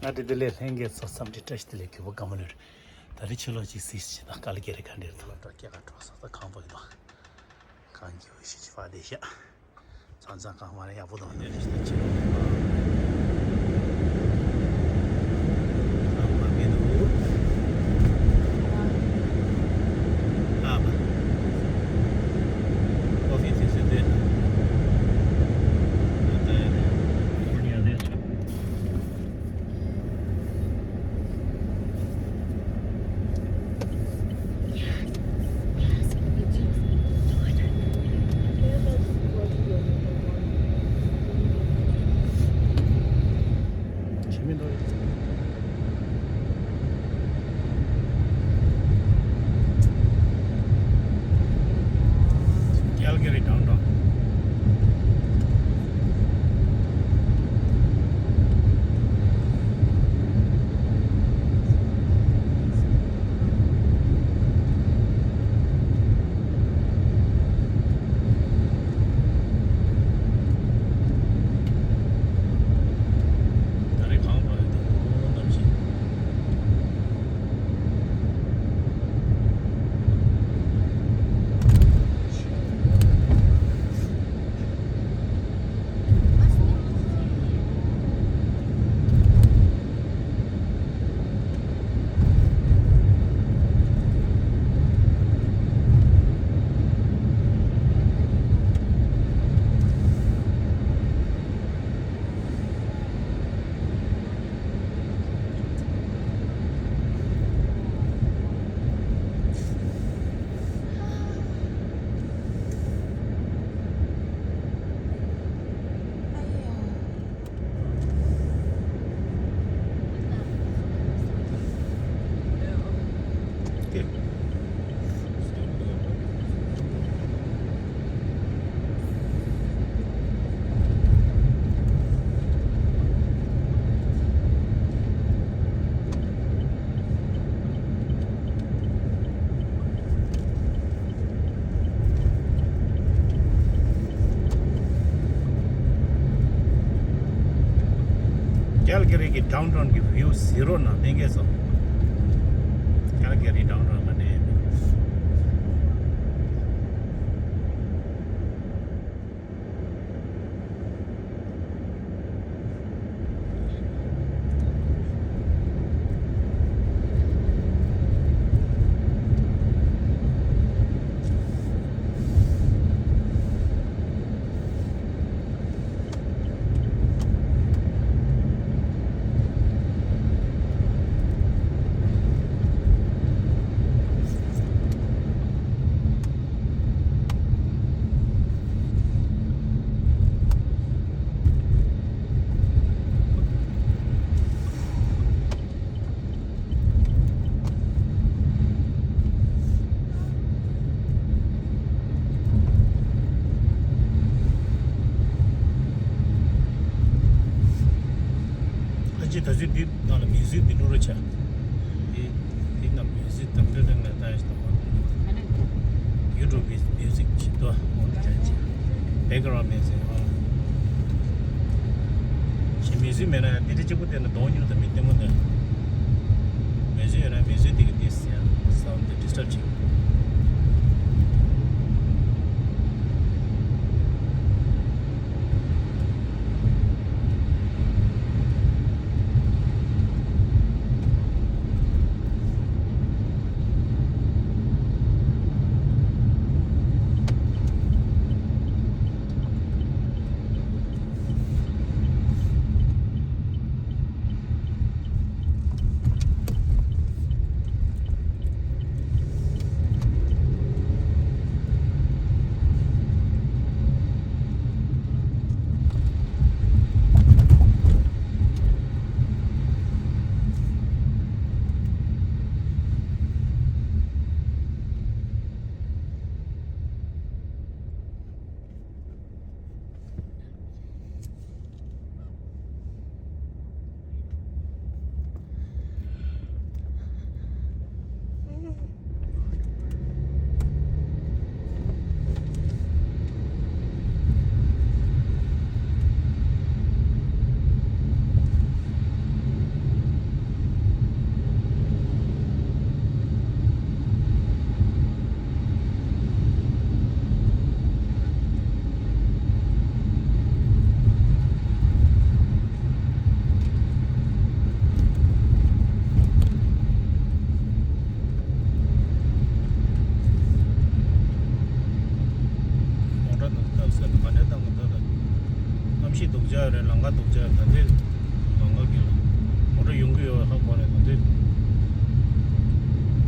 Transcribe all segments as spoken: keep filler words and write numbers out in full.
ང་དེ་དེ་ལས་ལྷན་རྒྱས་ཚོ་འཚམས་འདྲི་བཀྲ་ཤིས་བདེ་ལེགས། གུས་པ་བཀའ་མོལ་ལོས། ད་རེས་ཕྱི་ལོགས་ཅིག་གཟིགས་ཤིག་དང་། ཀལ་ཀ་རི་ག་འདྲ་འདུག་ལ་སྐྱེ་ག་གྲོགས་ས་ད་ཁང་པ་ཡིན་པ། གང་གི་འོས་ཤིག་ཅིག་ཕ་དེ་ཤ། ཚང་ཚང་གང་མ་རེད། ཡག་པོ་དང་ནས་རེ་ཞིག་ཅིག་ཁང་པ་མི་འདུག་ཨ་མ། ཨོ་ཕི་སི་སི་དེ། ཨ་ད་ཡ་རེད། Calgary downtown. ད་རེས་གང་བ་རེད་འདུག་ནམ་ཞིག Calgary གི་downtown གི་view zero ན་ལྷན་རྒྱས་སོ། Calgary downtown ག་ནས། ཨ་ཅེ། ད་ཚོད་འདི་ནང་ལ་མིའུ་ཟིག་འདི་འགྲོ་རོགས་བྱ། འདི་འདི་ནང་མིའུ་ཟིག་དང་འདྲ་འདྲ་ལ་ལྟ་ཞིག་དང་། ཡུ་ཊུབ་གི་མིའུ་ཟིག་ཅིག་ཏུ་འོང་དུ་བྱ་ཅིག background music ཨ། ཞེ་མིའུ་ཟིག་མེད་ན་ཡང་འདི་འདྲ་གཅིག་པུ་བལྟས་ན་གདོང་ཉུང་དང་མི་ལྟད་མོ་འདོན། མིའུ་ཟིག་ཡོད་ན་མིའུ་ཟིག་དེ་གི་ཏིས་ཡང་sound དེ་disturb བྱེད། ང་སྡུག་ཅག་ད་ལྟའི་ལམ་ཁ་གི་ལ་མོ་ཊ་ཡོང་གི་ཡོད་ཧ་གོ་ནས་ད་ལྟའི་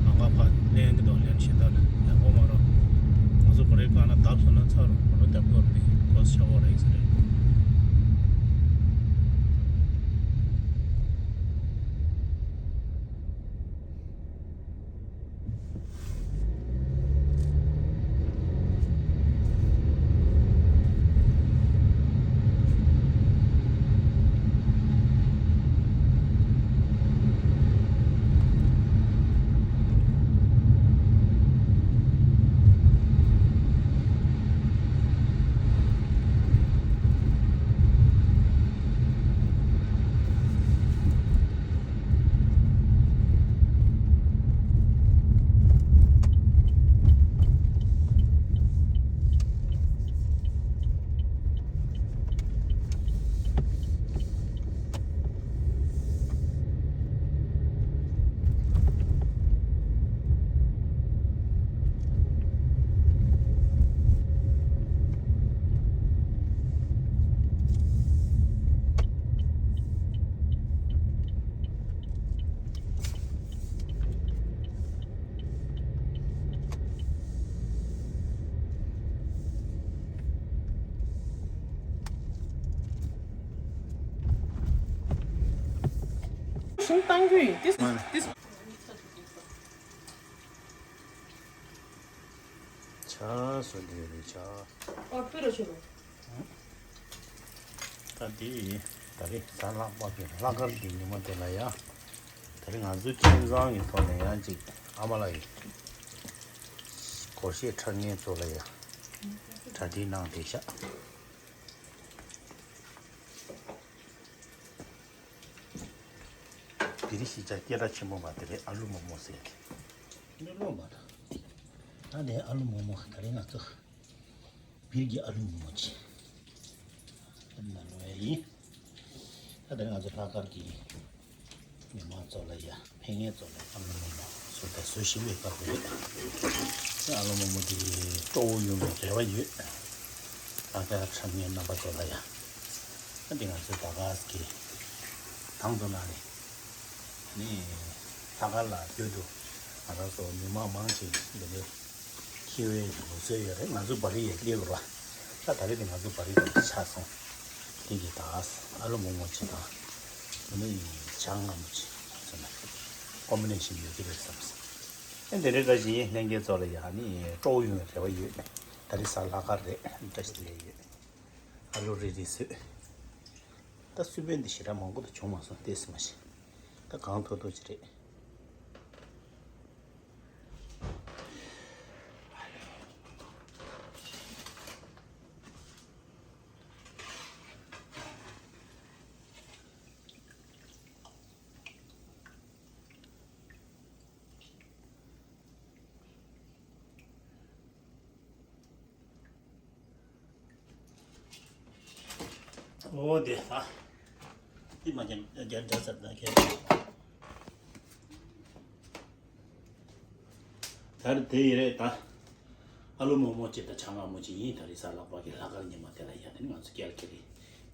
ལམ་ཁ་ཕར་ལེན་གི་འདུག་ལེན་བྱེད་ད་ལ་ཡག་པོ་མ་རོ། ང་ཚོ་བོ་རེ་གང་ན་བརྡབ་སོང་ན་ཚར་རོ། མོ་ཊ་བརྡབ་གི་རེད། ཁོ་ཤ་བོ་རེད་ཟེར་རེད། ཤིང་བཏང་རྒྱུ་ཡིན། ཏིས་ཏིས། ཆ་སོ་འདི་རེད་ཆ། ཨོ་ཕུ་རོ་ཆུ་རོ། ད་འདི་ད་རེས་གཟའ་ལྷག་པ་གི་ལྷག་དཀར་གྱི་ཉི་མ་དེ་ལ་ཡ། ད་རེས་ང་ཚོའི་ཁྱིམ་ཚང་གི་ཐོག་ནས་ཡང་ཅིག་ཨ་མ་ལགས་ཀྱི་སྒོར་གཞས་འཁྲབ་མཁན་ཚོ་ལ་ཡ་གྲ་སྒྲིག་གནང་བསྡད་ཤག་འདི་རིགས་ཤིག་ཅག་སྐད་གྲགས་ཆེན་པོ་མ་དེ་རེད། ཨ་ལུ་མོ་མོ་ཟེར་གི། ཨ་ལུ་མོ་མོ་དང་། ད་ནས་ཨ་ལུ་མོ་མོ་ད་རེས་ང་ཚོ་བིར་གྱི་ཨ་ལུ་མོ་མོ་ཅི། ཨ་ནི་ན་ལོ་ཡ་ཡིན། ད་ད་རེས་ང་ཚོ་ལྷག་དཀར་གྱི་མི་མང་ཚོ་ལ་ཡ། ཕན་ངེས་ཚོ་ལ་ཨ་ལུ་མོ་མོ་བཟོ་ལྟ་བཟོ་ཞིམ་པའི་དཀར་པོ་རེད། ཨ་ལུ་མོ་མོ་འདི་སྤྲོ་བོ་ཡོང་བའི་རེ་བ་ཡོད། ཨ་ཀ་འཁྲབ་མཁན་རྣམ་པ་ཚོ་ལ་ཡ། ཨ་འདི་ང་ཚོ་ད་ག་ས་གི་དང་དུ་ན་རེ། ནི་ལྷག་དཀར་ལ་བསྐྱོད་དུ་ང་རང་ཚོ་མི་མང་མང་ཆེ་འདི་ནས་ཁྱི་བའི་ལུགས་སྲོལ་ཡོད་རེད། ང་ཚོ་བ་རི་ཡས་སླེབས་ར། ད་ད་རེས་དེ་ང་ཚོ་བ་རི་དང་ཆགས་སོང་། དེ་གི་ད་ཨ་ལུ་མོ་མོ་ཆེ་དང་། ནི་ཆང་ལྔ་མོ་ཆེ་ཚོ་ན་ཀོམ་བི་ནེ་ཤན་ཡོད་ཀྱི་རེད་བསམ་སོང་། ཨེ་འདི་འདྲའི་བཀྲ་ཤིས་ལྷན་རྒྱས་ཚོ་ལ་ཡང་ནི་སྤྲོ་བོ་ཡོང་བའི་རེ་བ་ཡོད། ད་རེས་གཟའ་ལྷག་དཀར་རེད། བཀྲ་ཤིས་བདེ་ལེགས་ཡོད། ཨ་ལུ་རེ་རེ་བཟོས། ད་སུས་དཔོན་འདི་ཞེ་དྲག་མང་པོ་དུ་བྱུང་མ་སོང་ལྟས་སུ་མ་ཤེས། ད་གང་ཐུབ་ཐུབ་ཅིག་རེད། ཨོ་དེ་ལ། དེ་མ་རྒྱབ་རྒྱབ་འདྲ་ཚར་ན་ཁྱེད། ད་རེས་དེ་ཡི་རེད་ད། ཨ་ལུ་མོ་མོ་གཅིག་དང་ཆང་ལྔ་མོ་གཅིག་ཡིན། ད་རེས་གཟའ་ལྷག་པ་གི་ལྷག་དཀར་ཉི་མ་དེ་ལ་ཡ། དེ་ནི་ང་ཚོ་སྐྱེལ་གྱི་རེད།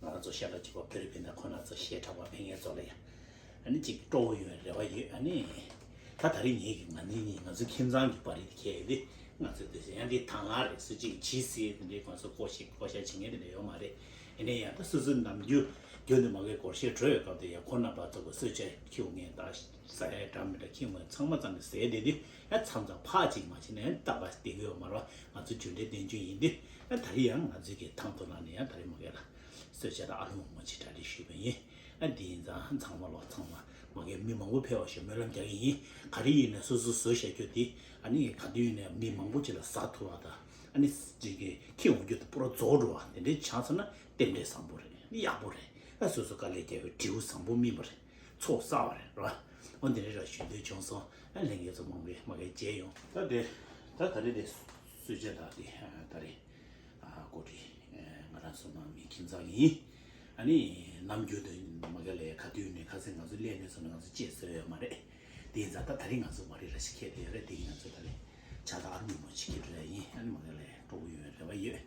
ང་རང་ཚོ་ཤ་ཁྲག་གཅིག་པ་བོད་རིགས་སྤུན་ཟླ་ཁོ་ན་ཚོ་གཞས་འཁྲབ་པ་ཕན་ངེས་ཚོ་ལ་ཡ། ཨ་ནི་གཅིག་སྤྲོ་བོ་ཡོང་བའི་རེ་བ་ཡོད། ཨ་ནི་ད་ད་རེས་ངེད་ཀྱི་ང་ནི་ང་ཚོའི་ཁྱིམ་ཚང་གི་བ་རི་དེ་ཁྱེད་ཡོད་དེ། ང་ཚོ་དེ་ཡང་དེ་ད་ང་རེད་ཟེར་གཅིག་ཇི་སི་དེ་འདྲའི་ཁོང་ཚོ་བསྐོ་བཞག་བསྐོ་བཞག་བྱེད་མཁན་དེ་འདྲ་ཡོད་མ་རེད། ཡིན་ནའི་ཡང་ད་སོ་སོའི་ནམ་རྒྱུན་རྒྱུན་དུ་མ་གི་སྒོར་གཞས་འགྲོ་བའི་སྐབས་དེ་ཡང་ཁོ་རྣམ་པ་ཚོ་གི་གསོལ་ཇ་ཁྱེར་ཡོང་མཁན་དང་ཟ་ཡ་འདྲ་མི་འདྲ་ཁྱེར་ཡོང་མཁན་ཚང་མ་ཚང་གི་ཟས་དེ་དེ་ཡང་མཚམས་མཚམས་ཕར་གཅིག་མ་བྱས་ན་ཡང་རྟག་པར་བསྡད་ཀྱི་ཡོད་མ་རེད་བ། ང་ཚོ་རྒྱུ་འབྲས་བསྟན་རྒྱུ་ཡིན་དུས། ཡང་ད་རེས་ཡང་ང་ཚོའི་གི་ཐང་སྟོང་ནང་ནས་ཡང་ད་རེས་མ་གི་ལ་གསོལ་ཇ་དང་ཨ་ལུ་མོ་མོ་ཅིག་གྲ་སྒྲིག་ཞུས་པ་ཡིན། ཨ་འདི་ཡིན་ཙང་ཚང་མ་ལོ་ཚང་མ་མ་གི་མི་མང་པོ་ཕེབས་པ་ཞིག་སྨོན་ལམ་རྒྱག་གི་ཡིན། ག་རེ་ཡིན་ནའི་སོ་སོ་བཟོས་བཞག་རྒྱུ་དེ་ཨ་ནི་ག་དུས་ཡིན་ནའི་མི་མང་པོ་ཅིག་ལ་ཟ་ཐུབ་པ་དང་། ཨ་ནི་ཅིག་གི་ཁྱེར་འོང་རྒྱུ་དེ་པུ་ར་རྫོགས་འགྲོ་བ་དེ་འདྲའི་ཆགས་སོང་ན་རྟེན་འབྲེལ་བཟང་པོ་རེད། ཨ་ནི་ཡག་པོ་རེད། ཨ་སོ་སོ་དཀའ་ལས་བརྒྱབ་པའི་འབྲས་བུ་བཟང་པོ་སྨིན་པ་རེད། ཚོགས་བསགས་པ་རེད་ར། འོ་འདི་འདྲའི་ར་ཞུ་འདོད་བྱུང་སོང་། ཨ་ལྷན་རྒྱས་ཚོ་མང་པོས་མ་གི་མཇལ་ཡོང་། ད་དེ་ད་ད་རེས་དེ་གསོལ་ཇ་དང་དེ་ད་རེས། ཨ་གོ་སྒྲིག་ང་རང་ཚོ་ནང་མི་ཁྱིམ་ཚང་ཡིན། ཨ་ནི་ནམ་རྒྱུན་དུ་མ་ག་ལས་ག་དུས་ནས་ཁ་སང་ང་ཚོ་སླེབས་ནས་སོང་ན་ང་ཚོ་ཅེས་ཟེར་ཡོད་མ་རེད། དེ་ཡིན་ཙང་ད་ད་རིང་ང་ཚོ་བ་རི་ར་ཞིག་ཁྱེར་ཏེ་ཡོད་རེད། དེ་ཡིན་ང་ཚོ་ད་རེས་ཇ་དང་ཨ་ལུ་མོ་ཅིག་ཁྱེར་རེད་ཡིན། ཨ་ནི་མ་ག་ལས་སྤྲོ་པོ་ཡོང་བའི་རེ་བ་ཡོད།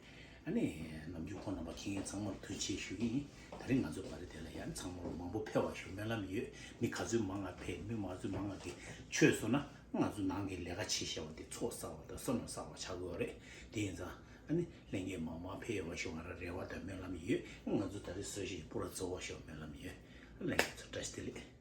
ཨ་ནི་ནམ་རྒྱུན་ཁོང་རྣམ་པ་ཁྱེད་ཚང་མར་ཐུགས་རྗེ་ཆེ་ཞུ་གི་ཡིན། ད་རིང་ང་ཚོ་བར་དེ་ལ་ཡང་ཚང་མ་མང་པོ་ཕེབས་པ་ཞུ་སྨོན་ལམ་ཡོད། མི་ག་ཚོད་མང་ང་ཕེབས། མི་མང་ཚོད་མང་ང་གིས་ཆོས་གསུངས་ན་ང་ཚོ་ནང་གི་ལས་ཀ་བྱེད་བཞག་པ་དེ་ཚོགས་བསགས་པ་དང་བསོད་ནམས་བསགས་པ་ཆགས་དགོས་པ་རེད། དེ་ཡིན་ཙང་ཨ་ནི་ལྷན་རྒྱས་མང་མང་ཕེབས་ཡོང་བ་ཞུ་ང་རང་རེ་བ་དང་སྨོན་ལམ་ཡོད། ང་ཚོ་ད་རིང་བཟོ་ཞིག་པུ་ར་རྫོགས་པ་ཞུ་སྨོན་ལམ་ཡོད། ལྷན་རྒྱས་ཚོ་བཀྲ་ཤིས་བདེ་ལེགས།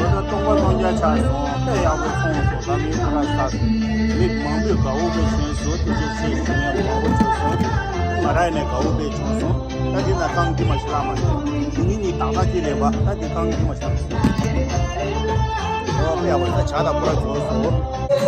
ཨོ་ད་སྟོང་པ་སྟོང་རྐྱང་ཆགས་སོང་། དཔེ་ཡག་པོ་སོང་སོང་། ད་མི་ཁ་ལག་ཟ། མི་མང་པོས་དགའ་བོ་དཔེ་བྱས་སོང་། ཐུགས་རྗེ་ཆེ་ཞུ་མཁན་མང་པོ་བྱུང་སོང་། ང་རང་ནས་དགའ་བོ་དཔེ་བྱུང་སོང་། ད་འདི་ན་རྐང་འདི་མ་ཤི་ལ་མ་ཤི། འདི་ནི་ནི་ཏག་ཏག་ཅིག་ལེན་པ། ད་འདི་རྐང་འདི་མ་ཤི་ལ་མ་ཤི། ཨོ་དཔེ་ཡག་པོ་ད་ཇ་དང་པུ་ར་རྫོགས་སོང་།